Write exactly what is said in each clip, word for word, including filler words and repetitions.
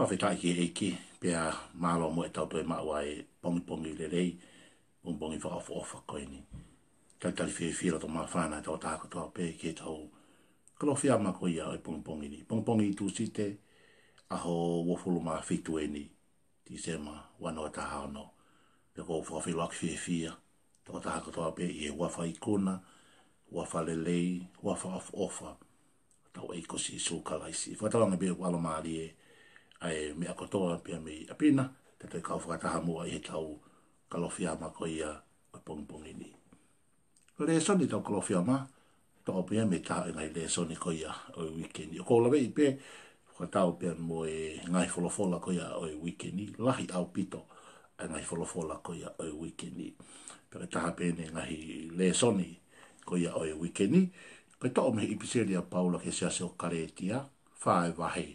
Fakafetaʻi ki he ʻEiki, pea mālō muʻa ʻetau toe maʻu ʻa e pongipongi lelei, pongipongi fakaʻofoʻofa ko eni. Talitali fiefia loto māfana ʻetau taha kotoa pē ki heʻetau Kalofiama ko ia ʻo e pongipongi ni. Pongipongi Tūsite, ʻaho uofulu mā fitu eni, Tīsema, ua noa taha ono. Pea ʻoku ou fakafeʻiloaki fiefia, tau taha kotoa pē ʻi he huafa ikuna, huafa lelei, huafa ʻofoʻofa ʻo hotau ʻEiki ko Sīsū Kalaisi. Fakatauange pē ʻoku ʻalomālie ʻa e meʻa kotoa pē mei ʻapi na, te tau kau fakataha muʻa ʻi heʻetau Kalofiama ko ia ʻo e pongipongi ni. Lēsoni ʻetau Kalofiama, toʻo pē ia mei he taha ʻo e ngaahi lēsoni ko ia ʻo e uike ni. ʻOku ou laveʻi pē, fakatau pē mo e ngaahi folofola ko ia ʻo e uike ni, lahi ʻaupito ʻa e ngaahi folofola ko ia ʻo e uike ni. Pea ko e taha pē eni e ngaahi lēsoni ko ia ʻo e uike ni, ko e toʻo mei he ʻipiseli ʻa Paula ki he siasi ʻo Kalētia, fā e vahe,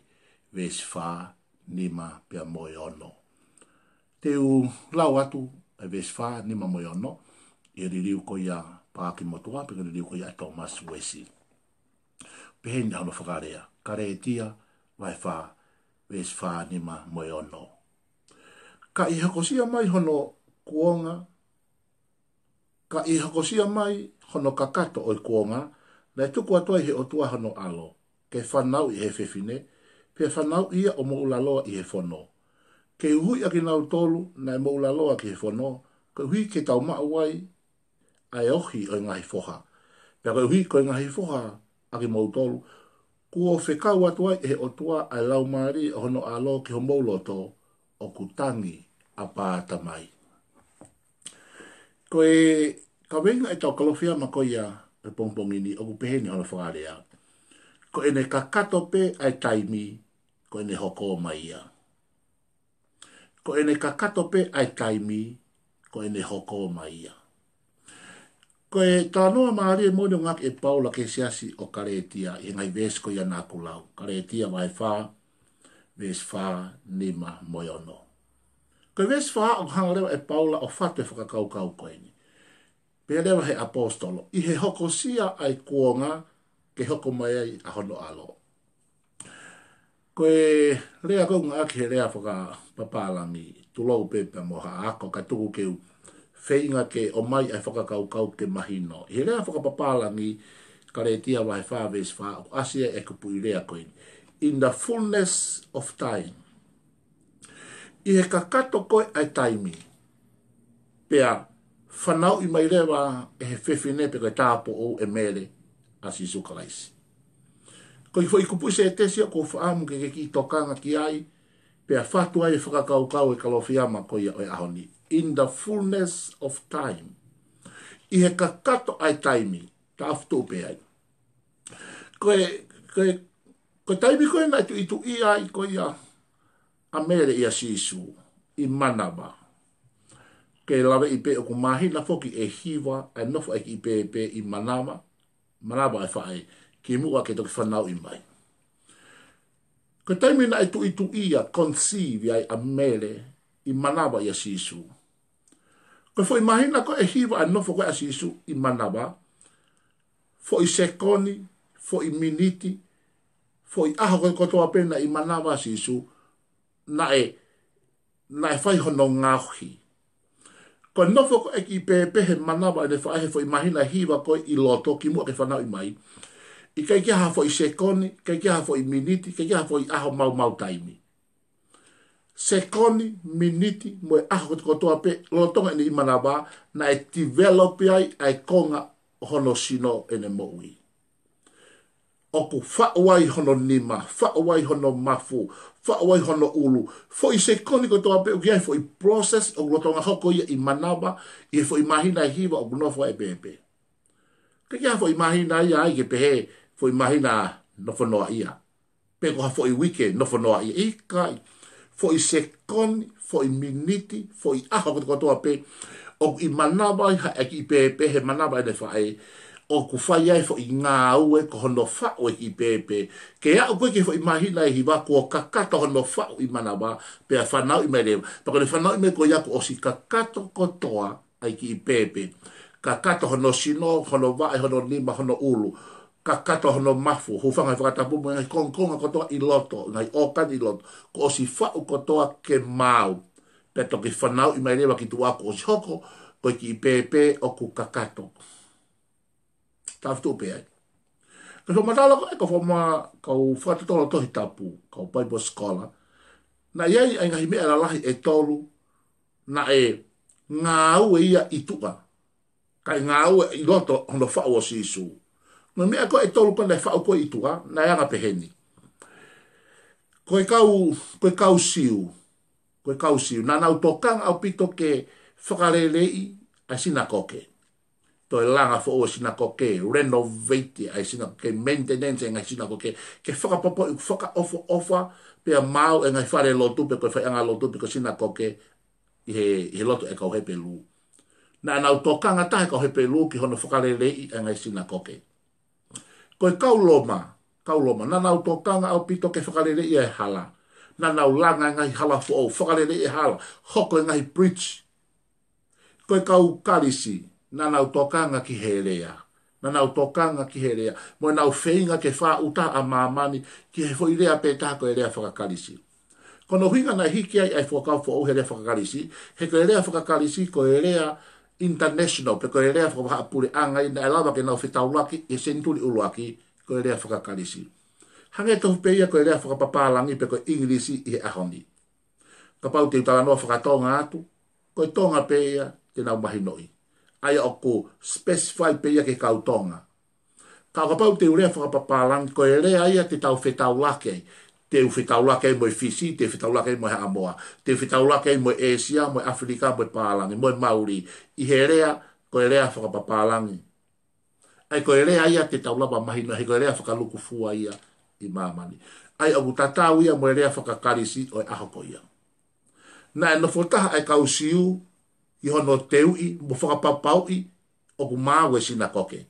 veesi fā, nima pea mo e ono. Te u lau atu e veesi fā, nima mo e ono, ʻi he liliu ko ia ʻa Paaki Motuʻa, pe ko e liliu ko ia ʻa Thomas Uesi. Pehē ni hono fakalea, Kalētia, vahe fā, veesi fā, nima mo e ono. Ka ʻi he hokosia mai hono kuonga, ka ʻi he hokosia mai hono kakato ʻo e kuonga, naʻe tuku atu ai ʻe he ʻOtua hono ʻAlo ke fanauʻi ʻe he fefine, pea fanauʻi ia ʻo moʻulaloa ʻi he fono. Ke uhuʻi ʻa kinautolu naʻe moʻulaloa ki he fono, koeʻuhi ke tau maʻu ai ʻa e ohi ʻo e ngaahi foha. Pea koeʻuhi ko e ngaahi foha ʻa kimoutolu, kuo fekau atu ai ʻe he ʻOtua ʻa e Laumālie ʻo hono ʻAlo ki homou loto, ʻoku tangi, Āpā Tamai. Ko e kaveinga ʻetau Kalofiama ko ia ʻo e pongipongi ni ʻoku pehē ni hono fakalea, ko ʻene kakato pē ʻa e taimi, ko ʻene hoko mai ia. Ko ʻene kakato pē ʻa e taimi, ko ʻene hoko mai ia. Ko e talanoa mālie moʻoni ʻoku ngāueʻaki ʻe Paula ki he siasi ʻo Kalētia ʻi he ngaahi veesi ko ia naʻa ku lau. Kalētia vahe fā, veesi fā, nima mo e ono. Ko e veesi fā ʻoku hanga leva ʻe Paula ʻo fatu e fakakaukau ko eni. Pehē leva ʻe he ʻaposetolo, ʻi he hokosia ʻa e kuonga ke hoko mai ai ʻa hono ʻAlo. Ko e lea ko ē ʻoku ngāueʻaki he lea fakapapālangi, tulou pē pea mo ha ako ka tuku ke u feinga ke ʻomai ʻa e fakakaukau ke mahino. ʻI he lea fakapapālangi, Kalētia vahe fā veesi fā, ʻoku ʻasi ai e kupuʻi lea ko eni, in the fullness of time. ʻI he kakato ko ē ʻa e taimi, pea fanauʻi mai leva ʻe he fefine pe ko e tāupoʻou ʻe Mele ʻa Sīsū Kalaisi. Ko e foʻi kupuʻi sētesi ʻoku ou fakaʻamu ke ke kiʻi tokanga ki ai, pea fatu ai e fakakaukau e Kalofiama ko ia ʻo e ʻaho ni. In the fullness of time. ʻI he kakato ʻa e taimi, taʻofi tuʻu pē ai. Ko e, ko e, ko e taimi ko ē naʻe tuʻituʻia ai ko ia ʻa Mele ʻia Sīsū ʻi manava. Ke laveʻi pē ʻoku māhina foki ʻe hiva ʻa e nofo ʻa e kiʻi pēpē ʻi manava, manava ʻa e faʻē, kimuʻa ke toki fanauʻi mai. Ko e taimi naʻe tuʻituʻia, conceive ai ʻa Mele ʻi manava ʻia Sīsū. Ko e foʻi māhina ko ē ʻe hiva ʻa e nofo ko ē ʻa Sīsū ʻi manava, foʻi sekoni, foʻi miniti, foʻi ʻaho ko ē kotoa pē naʻe ʻi manava ʻa Sīsū, naʻe, naʻe fai hono ngaohi. Ko e nofo ko ē ʻa e kiʻi pēpē he manava ʻene faʻē he foʻi māhina ʻe hiva ko ē ʻi loto kimuʻa ke fanauʻi mai, ʻikai ke ʻi ai ha foʻi sekoni, ʻikai ke ʻi ai ha foʻi miniti, ʻikai ke ʻi ai ha foʻi ʻaho maumau taimi. Sekoni, miniti, mo e ʻaho kotoa pē, lolotonga ʻene ʻi manava, naʻe develop ai ʻa e konga ʻo hono sino ʻene moʻui. ʻOku faʻu ai hono nima, faʻu ai hono mafu, faʻu ai hono ʻulu. Foʻi sekoni kotoa pē ʻoku ʻi ai foʻi process ʻoku lolotonga hoko ia ʻi manava, ʻi he foʻi māhina ʻe hiva ʻoku nofo ai e pēpē. ʻIkai ke ʻi ai ha foʻi māhina ia ai ke pehē, foʻi māhina nofo noaʻia. Pe ko ha foʻi uike nofo noaʻia, ʻikai. Foʻi sekoni, foʻi miniti, foʻi ʻaho kotoa pē ʻoku ʻi manava ai ha kiʻi pēpē he manava ʻene faʻē, ʻoku fai ai foʻi ngāue ko hono faʻu e kiʻi pēpē. Ke aʻu ko ē ki he foʻi māhina ʻe hiva kuo kakato hono faʻu ʻi manava, pea fanauʻi mai leva. Pea ko ʻene fanauʻi mai ko ia kuo ʻosi kakato kotoa ʻa e kiʻi pēpē. Kakato hono sino, hono vaʻe, hono nima, hono ʻulu. kakato hono mafu, hūfanga he fakatapu mo e ngaahi kongokonga kotoa ʻi loto, ngaahi ʻōkani ʻi loto, kuo ʻosi faʻu kotoa ke maau. Pea toki fanauʻi mai leva ki tuʻa kuo ʻosi hoko ko e kiʻi pēpē ʻoku kakato. Tau tuʻu pē ai. Ka ko e fakamatala ko ē, ko e fakamatala kau fakatotolo Tohi Tapu, kau Bible scholar, naʻe ʻi ai ʻa e ngaahi meʻa lalahi ʻe tolu naʻe ngāue ia ʻi tuʻa, kae ngāue ʻi loto hono faʻu ʻo Sīsū. Ko e meʻa ko ē ʻe tolu ko ē naʻe faʻu ko ē ʻi tuʻa, naʻe anga pehē ni. Ko e kau, ko e kau Siu, ko e kau Siu, naʻa nau tokanga ʻaupito ke fakaleleiʻi ʻa e sinakoke. Toe langa foʻou e sinakoke, renovate ʻa e sinakoke, maintenance e ngaahi sinakoke, ke fakapapauʻi ʻoku fakaʻofoʻofa, pea maau e ngaahi fale lotu, pe ko e faiʻanga lotu, pe ko e sinakoke, ʻi he, ʻi he lotu e kau Hepelū. Naʻa nau tokanga taha e kau Hepelū ki hono fakaleleiʻi e ngaahi sinakoke. Ko e kau Loma, kau Loma, naʻa nau tokanga ʻaupito ke fakaleleiʻi e hala. Naʻa nau langa e ngaahi hala foʻou, fakaleleiʻi e hala, hoko e ngaahi bridge. Ko e kau Kalisi, naʻa nau tokanga ki he lea. Naʻa nau tokanga ki he lea. Mo nau feinga ke fāʻūtaha ʻa māmani ki he foʻi lea pē taha, ko e lea fakaKalisi. Ko hono ʻuhinga naʻe hiki ai ʻa e Fuakava Foʻou he lea fakaKalisi, he ko e lea fakaKalisi ko e lea international, pe ko e lea fakahaʻapuleʻanga ia naʻe lava ke nau fetaulaki ʻi he senituli ʻuluaki, ko e lea fakaKalisi. Hangē tofu pē ia ko e lea fakapapālangi pe ko e ʻIngilisi ʻi he ʻaho ni. Kapau te u talanoa fakatonga atu, ko e Tonga pē ia te nau mahinoʻi. ʻA ia ʻoku specify pē ia ki he kau Tonga. Ka ʻo kapau te u lea fakapapālangi, ko e lea ia te tau fetaulaki ai. Te u fetaulaki ai mo e Fisi, te u fetaulaki ai mo e Haʻamoa. Te u fetaulaki ai mo e ʻĒsia, mo e ʻAfilika, mo e pālangi, mo e Mauli. ʻI he lea, ko e lea fakapapālangi. ʻA ia ko e lea ia te tau lava mahino, he ko e lea fakalukufua ia ʻi māmani. ʻA ia ʻoku tatau ia mo e lea fakaKalisi ʻo e ʻaho ko ia. Naʻe nofo taha ʻa e kau Siu ki hono teuʻi mo fakapapauʻi ʻoku maau e sinakoke.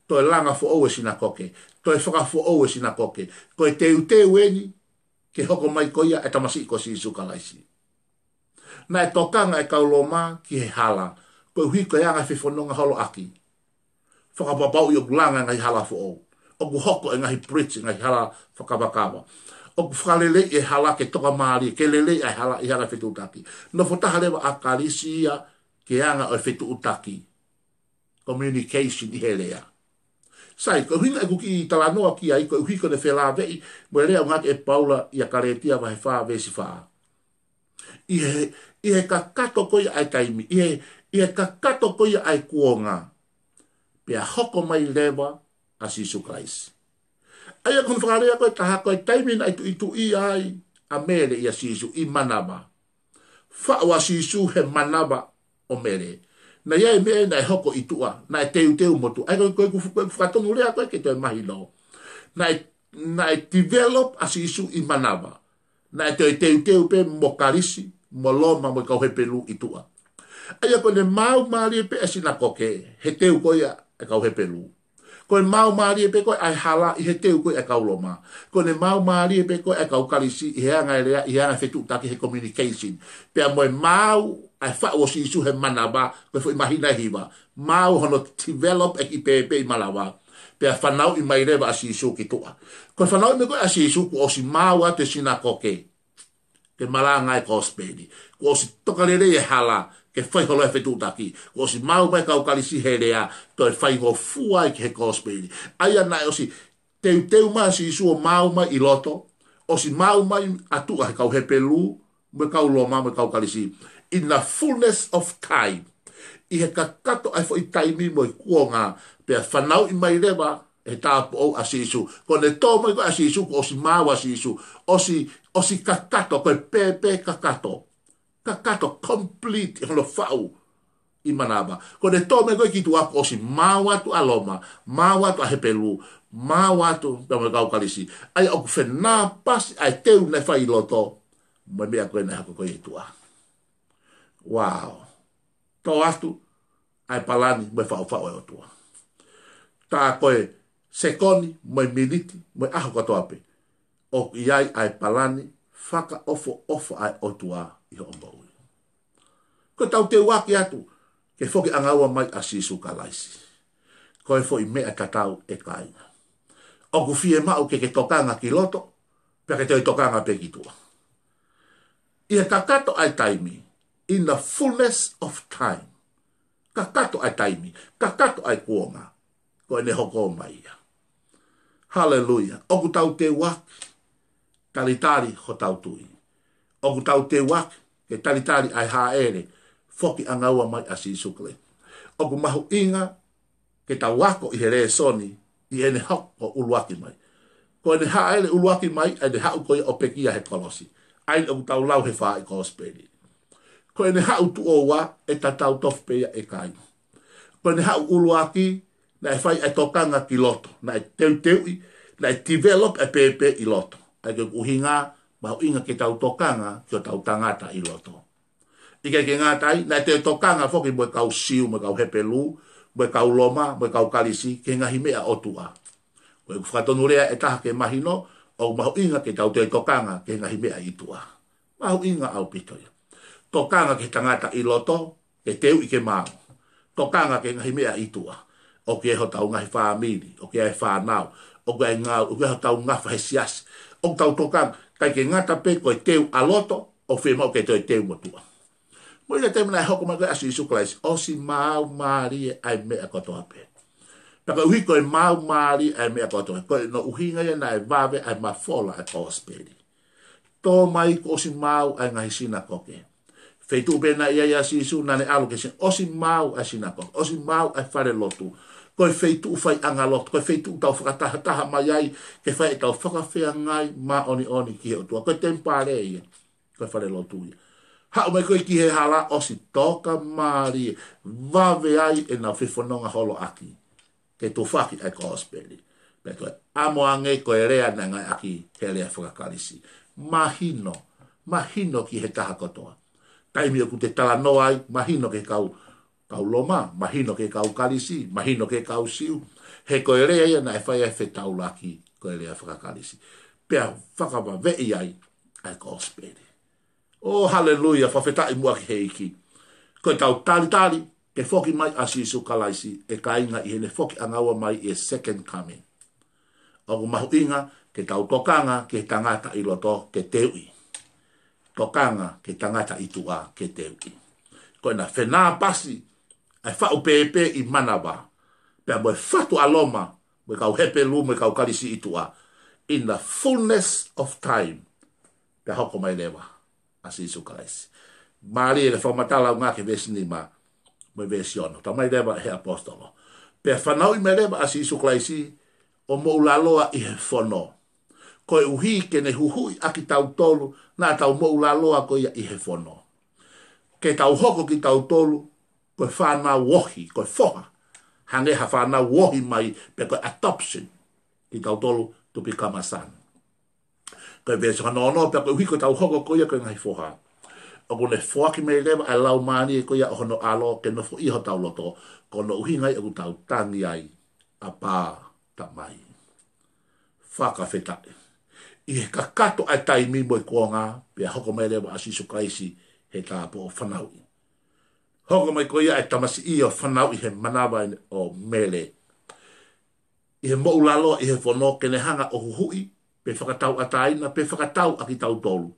Toe langa foʻou e sinakoke. Toe fakafoʻou e sinakoke. Ko e teuteu eni ke hoko mai ko ia e tamasiʻi ko Sīsū Kalaisi. Naʻe tokanga e kau Loma ki he hala, koeʻuhi ko e anga e fefononga holoʻaki. Fakapapauʻi ʻoku langa e ngaahi hala foʻou. ʻOku hoko e ngaahi bridge, ngaahi hala fakavakava. ʻOku fakaleleiʻi e hala ke tokamālie, ke lelei ʻa e hala ʻi he anga e fetuʻutaki. Nofo taha leva ʻa Kalisi ia ki he anga ʻo e fetuʻutaki. Communication ʻi he lea. Sai, ko e ʻuhinga ʻeku kiʻi talanoa ki ai, koeʻuhi ko ʻene felāveʻi mo e lea ʻoku ngāueʻaki ʻe Paula ʻia Kalētia vahe fā veesi fā. ʻI he, ʻi he kakato ko ia ʻa e taimi, ʻi he, ʻi he kakato ko ia ʻa e kuonga, pea hoko mai leva ʻa Sīsū Kalaisi. ʻA ia ko hono fakalea ko ē ʻe taha, ko e taimi naʻe tuʻituʻia ai ʻa Mele ʻia Sīsū ʻi manava. Faʻu ʻa Sīsū he manava ʻo Mele. Naʻe ʻi ai e meʻa naʻe hoko ʻi tuʻa, naʻe teuteu mo tuʻa. ʻA ia ko e, ko e, ko e, ko e fakatonulea ko ē ke toe mahino. Naʻe, naʻe develop ʻa Sīsū ʻi manava. Naʻe toe teuteu pē mo Kalisi, mo Loma, mo e kau Hepelū ʻi tuʻa. ʻA ia ko ʻene maau mālie pē e sinakoke, he teu ko ia e kau Hepelū. Ko e maau mālie pē ko ē ʻa e hala ʻi he teu ko ē e kau Loma. Ko ʻene maau mālie pē ko ē e kau Kalisi ʻi he anga e lea, ʻi he anga e fetuʻutaki, he communication. Pea mo e maau ʻa e faʻu ʻo Sīsū he manava, ko e foʻi māhina ʻe hiva. Maau hono develop e kiʻi pēpē ʻi manava. Pea fanauʻi mai leva ʻa Sīsū ki tuʻa. Ko e fanauʻi mai ko ē ʻa Sīsū kuo ʻosi maau atu e sinakoke ke malanga e kosipeli. Kuo ʻosi tokalelei e hala ke fai holo e fetuʻutaki. Kuo ʻosi maau mai e kau Kalisi he lea, toe faingofua ai ki he kosipeli. ʻA ia naʻe ʻosi teuteu mai ʻa Sīsū ʻo maau mai ʻi loto, ʻosi maau mai ʻa tuʻa he kau Hepelū, mo e kau Loma, mo e kau Kalisi. In the fullness of time. ʻI he kakato ʻa e foʻi taimi mo e kuonga, pea fanauʻi mai leva he tāupoʻou ʻa Sīsū. Ko ʻene tō mai ko ē ʻa Sīsū, kuo ʻosi maau ʻa Sīsū. ʻOsi, ʻosi kakato, ko e pēpē kakato. Kakato complete hono faʻu ʻi manava. Ko ʻene tō mai ko ē ki tuʻa kuo ʻosi maau atu ʻa Loma, maau atu ʻa Hepelū, maau atu pea mo e kau Kalisi. ʻA ia ʻoku fenāpasi ʻa e teu naʻe fai ʻi loto mo e meʻa ko ē naʻe hoko ko ē ʻi tuʻa. Wow. Tō atu ʻa e palani mo e faʻufaʻu ʻa e ʻOtua. Tā ko e sekoni, mo e miniti, mo e ʻaho kotoa pē, ʻoku ʻi ai ʻa e palani fakaʻofoʻofa ʻa e ʻOtua ʻi hoʻo moʻui. Ko ʻetau teuaki atu ke foki angaua mai ʻa Sīsū Kalaisi. Ko e foʻi meʻa tatau, ʻe kāinga. ʻOku fiemaʻu ke ke tokanga ki loto, pea ke toe tokanga pē ki tuʻa. ʻI he kakato ʻa e taimi, in the fullness of time. Kakato ʻa e taimi, kakato ʻa e kuonga, ko ʻene hoko mai ia. Haleluia. ʻOku tau teuaki, talitali hotau tui. ʻOku tau teuaki, ke talitali ʻa e hāʻele, foki ʻangaua mai ʻa Sīsū Kalaisi. ʻOku mahuʻinga, ke tau ako ʻi he lēsoni, ʻi heʻene hoko ʻuluaki mai. Ko ʻene hāʻele ʻuluaki mai, ʻa ʻene haʻu ko ia ʻo pekia he kolosi. ʻA ia ʻoku tau lau he fā ʻi kosipeli. Ko ʻene haʻu tuʻo ua, ʻe tatau tofu pē ia ʻe kai. Ko ʻene haʻu ʻuluaki, naʻe fai ʻa e tokanga ki loto. Naʻe teuteuʻi, naʻe develop ʻa e pēpē ʻi loto. ʻA ia ko e ʻuhinga, mahuʻinga ke tau tokanga, ki hotau tangata ʻi loto. ʻIkai ke ngata ai, naʻe toe tokanga foki mo e kau Siu, mo e kau Hepelū, mo e kau Loma, mo e kau Kalisi, ki he ngaahi meʻa ʻOtua. Ko e fatongia ʻe taha ke mahino, ʻoku mahuʻinga ke tau toe tokanga ki he ngaahi meʻa ʻi tuʻa. Mahuʻinga ʻaupito ia. Tokanga ki he tangata ʻi loto, ke teuʻi ke maau. Tokanga ki he ngaahi meʻa ʻi tuʻa. ʻOku ʻi ai hotau ngaahi fāmili, ʻoku ʻi ai e fānau, ʻoku ʻi ai e ngāue, ʻoku ʻi ai hotau ngafa he siasi. ʻOku tau tokanga, ʻikai ke ngata pē ko e teu ʻa loto, ʻoku fiemaʻu ke toe teu mo tuʻa. Mo ia taimi naʻe hoko mai ko ē ʻa Sīsū Kalaisi, ʻosi maau mālie ʻa e meʻa kotoa pē. Pea koeʻuhi ko e maau mālie ʻa e meʻa kotoa pē, ko hono ʻuhinga ia naʻe vave ʻa e mafola ʻa e kosipeli. Tō mai kuo ʻosi maau ʻa e ngaahi sinakoke. Feituʻu pē naʻe ʻi ai ʻa Sīsū naʻa ne ʻalu ki he sina-, ʻosi maau ʻa e sinakoke, ʻosi maau ʻa e fale lotu. Ko e feituʻu faiʻanga lotu, ko e feituʻu tau fakatahataha mai ai, ke fai ʻetau fakafeangai māʻoniʻoni ki he ʻOtua. Ko e temipale ia. Ko e fale lotu ia. Haʻu mai ko ē ki he hala ʻosi toka mālie, vave ai ʻenau fefononga holo ʻaki. Ke tufaki ʻa e kosipeli. Pea toe ʻamo ange ko e lea naʻe ngāueʻaki he lea fakaKalisi. Mahino, mahino ki he taha kotoa. Taimi ʻoku te talanoa ai, mahino ki he kau kau Loma, mahino ki he kau Kalisi, mahino ki he kau Siu. He ko e lea ia naʻe fai ai e fetaulaki, ko e lea fakaKalisi. Pea fakavaveʻi ai ʻa e kosipeli. ʻŌ, haleluia, fakafetaʻi muʻa ki he ʻEiki. Ko ʻetau talitali, ke foki mai ʻa Sīsū Kalaisi, ʻe kāinga, ʻi heʻene foki ʻangaua mai ʻi he second coming. ʻOku mahuʻinga, ke tau tokanga, ki he tangata ʻi loto, ke teuʻi. Tokanga, ki he tangata ʻi tuʻa, ke teuʻi. Ko ʻena fenāpasi, ʻa e faʻu pēpē ʻi manava. Pea mo e fatu ʻa Loma, mo e kau Hepelū, mo e kau Kalisi ʻi tuʻa. In the fullness of time. Pea hoko mai leva ʻa Sīsū Kalaisi. Mālie e fakamatala ʻoku ngāueʻaki he veesi nima, mo e veesi ono. Talamai leva he ʻaposetolo. Pea fanauʻi mai leva ʻa Sīsū Kalaisi, ʻo moʻulaloa ʻi he fono. Koeʻuhi ke ne huhuʻi ʻa kitautolu, naʻa tau moʻulaloa ko ia ʻi he fono. Ke tau hoko kitautolu, ko e fānau ohi, ko e foha. Hangē ha fānau ohi mai, pe ko e adoption. Kitautolu to become a son. Ko e veesi hono ono, pea koeʻuhi ko ʻetau hoko ko ia ko e ngaahi foha. ʻOku ne foaki mai leva ʻa e Laumālie ko ia ʻo hono ʻAlo ke nofoʻia hotau loto, ko hono ʻuhinga ia ʻoku tau tangi ai, ʻApā Tamai. Fakafetaʻi. ʻI he kakato ʻa e taimi mo e kuonga, pea hoko mai leva ʻa Sīsū Kalaisi he tāupoʻou fanauʻi. Hoko mai ko ia ʻa e tamasiʻi ʻo fanauʻi he manava ʻo Mele. ʻI he moʻulaloa ʻi he fono ke ne hanga ʻo huhuʻi, pe fakatauʻatāina, pe fakatau ʻa kitautolu.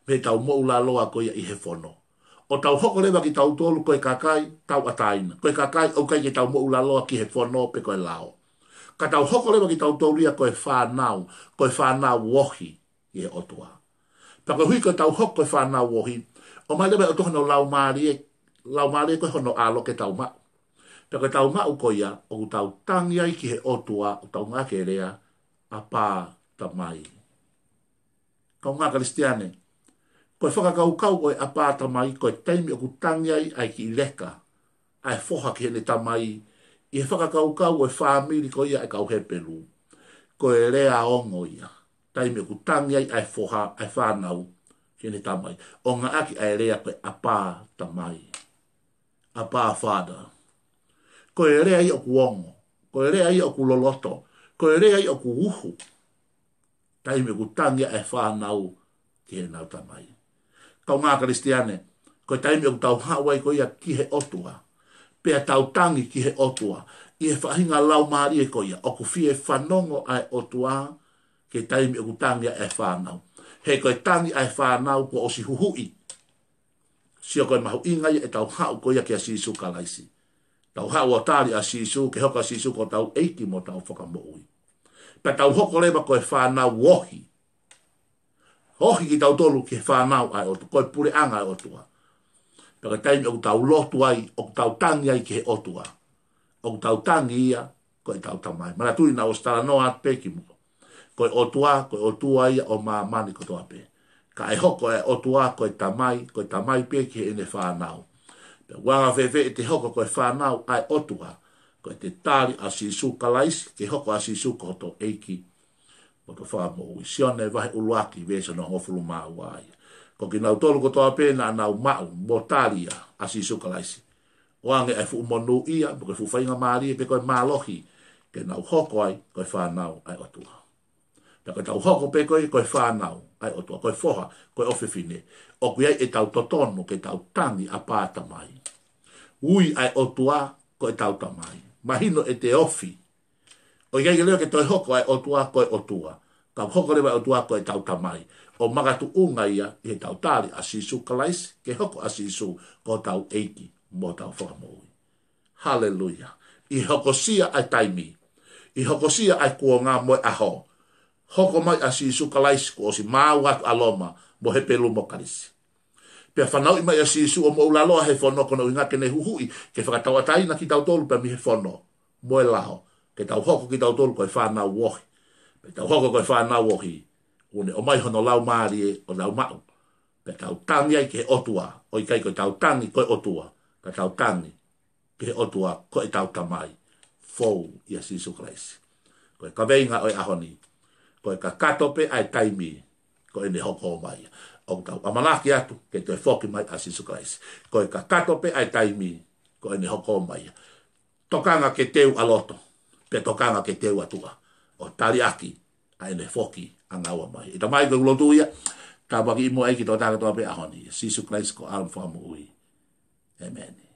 Mei heʻetau moʻulaloa ko ia ʻi he fono. ʻO tau hoko leva kitautolu ko e kakai tauʻatāina. Ko e kakai ʻoku ʻikai ke tau moʻulaloa ki he fono pe ko e lao. Ka tau hoko leva kitautolu ia ko e fānau, ko e fānau ohi ʻi he ʻOtua. Pea koeʻuhi ko ʻetau hoko ko e fānau ohi, ʻomai leva ʻe he ʻOtua hono Laumālie, Laumālie ko hono ʻAlo ke tau maʻu. Pea ko ʻetau maʻu ko ia, ʻoku tau tangi ai ki he ʻOtua, ʻoku tau ngāueʻaki e lea, ʻApā Tamai. Kaungā Kalisitiane, ko e fakakaukau ʻo e ʻApā Tamai, ko e taimi ʻoku tangi ai ʻa e kiʻi leka ʻa e foha ki heʻene tamai, ʻi he fakakaukau ʻo e fāmili ko ia ʻa e kau Hepelū. Ko e lea ongo ia. Taimi ʻoku tangi ai ʻa e foha, ʻa e fānau, ki heʻene tamai. ʻO ngāueʻaki ʻa e lea ko e ʻApā Tamai. ʻApā Father. Ko e lea ia ʻoku ongo. Ko e lea ia ʻoku loloto. Ko e lea ia ʻoku uhu. Taimi ʻoku tangi ai ʻa e fānau ki heʻenau tamai. Kaungā Kalisitiane, ko e taimi ʻoku tau haʻu ai ko ia ki he ʻOtua. pea tau tangi ki he ʻOtua ʻi he faʻahinga laumālie ko ia. ʻOku fie fanongo ʻa e ʻOtua ki he taimi ʻoku tangi ai ʻa e fānau. He ko e tangi ʻa e fānau kuo ʻosi huhuʻi. Sio, ko e mahuʻinga ia ʻetau haʻu ko ia kia Sīsū Kalaisi. Tau haʻu ʻo tali ʻa Sīsū, ke hoko ʻa Sīsū ko hotau ʻEiki mo hotau Fakamoʻui. Pea tau hoko leva ko e fānau ohi. Ohi kitautolu ki he fānau ʻa e ʻOtua, ko e puleʻanga ʻa e ʻOtua. Pea ko e taimi ʻoku tau lotu ai, ʻoku tau tangi ai ki he ʻOtua, ʻoku tau tangi ia ko ʻetau Tamai. Manatuʻi naʻa ku ʻosi talanoa atu pē kimuʻa, ko e ʻOtua, ko e ʻOtua ia ʻo māmani kotoa pē. Ka ʻe hoko ʻa e ʻOtua ko e Tamai, ko e Tamai pē ki heʻene fānau. Pea ʻoku anga fēfē ʻete hoko ko e fānau ʻa e ʻOtua? Ko ʻete tali ʻa Sīsū Kalaisi, ke hoko ʻa Sīsū ko hoto ʻEiki mo hoto Fakamoʻui. Sione vahe ʻuluaki, veesi hono hongofulu mā ua ia. Ko kinautolu kotoa pē naʻa nau maʻu mo tali ʻa Sīsū Kalaisi, ʻoange ʻa e fuʻu monūʻia, mo e fuʻu faingamālie, pe ko e mālohi, ke nau hoko ai ko e fānau ʻa e ʻOtua. Pea ko ʻetau hoko pē ko ē ko e fānau ʻa e ʻOtua, ko e foha, ko e ʻofefine, ʻoku ʻi ai ʻetau totonu ke tau tangi, ʻApā Tamai. Ui ʻa e ʻOtua ko ʻetau Tamai. Mahino ʻete ofi. ʻOku ʻikai ke lava ke toe hoko ʻa e ʻOtua ko e ʻOtua, ka hoko leva ʻa e ʻOtua ko ʻetau Tamai, ʻo makatuʻunga ia ʻi heʻetau tali ʻa Sīsū Kalaisi, ke hoko ʻa Sīsū ko hotau ʻEiki mo hotau Fakamoʻui. Haleluia. ʻI he hokosia ʻa e taimi, ʻi he hokosia ʻa e kuonga mo e ʻaho, hoko mai ʻa Sīsū Kalaisi kuo ʻosi maau atu ʻa Loma mo Hepelū mo Kalisi. Pea fanauʻi mai ʻa Sīsū ʻo moʻulaloa he fono, ko hono ʻuhinga ke ne huhuʻi, ke fakatauʻatāina kitautolu pea mei he fono mo e lao, ke tau hoko kitautolu ko e fānau ohi. Pea tau hoko ko e fānau ohi, ʻoku ne ʻomai hono Laumālie ʻo tau maʻu, pea tau tangi ai ki he ʻOtua, ʻo ʻikai ko ʻetau tangi ko e ʻOtua, ka tau tangi ki he ʻOtua ko ʻetau Tamai fou, ʻia Sīsū Kalaisi. Ko e kaveinga ʻo e ʻaho ni, ko e kakato pē ʻa e taimi, ko ʻene hoko mai. ʻOku tau ʻamanaki atu ke toe foki mai ʻa Sīsū Kalaisi. Ko e kakato pē ʻa e taimi, ko ʻene hoko mai. Tokanga ke teu ʻa loto, pea tokanga ke teu ʻa tuʻa, ʻo taliʻaki ʻa ʻene foki angaua mai. ʻE Tamai, ko e lotu ia, tāpuakiʻi muʻa ʻEiki ki he tokotaha kotoa pē he ʻaho ni, ʻia Sīsū Kalaisi ko homau Fakamoʻui. ʻĒmeni.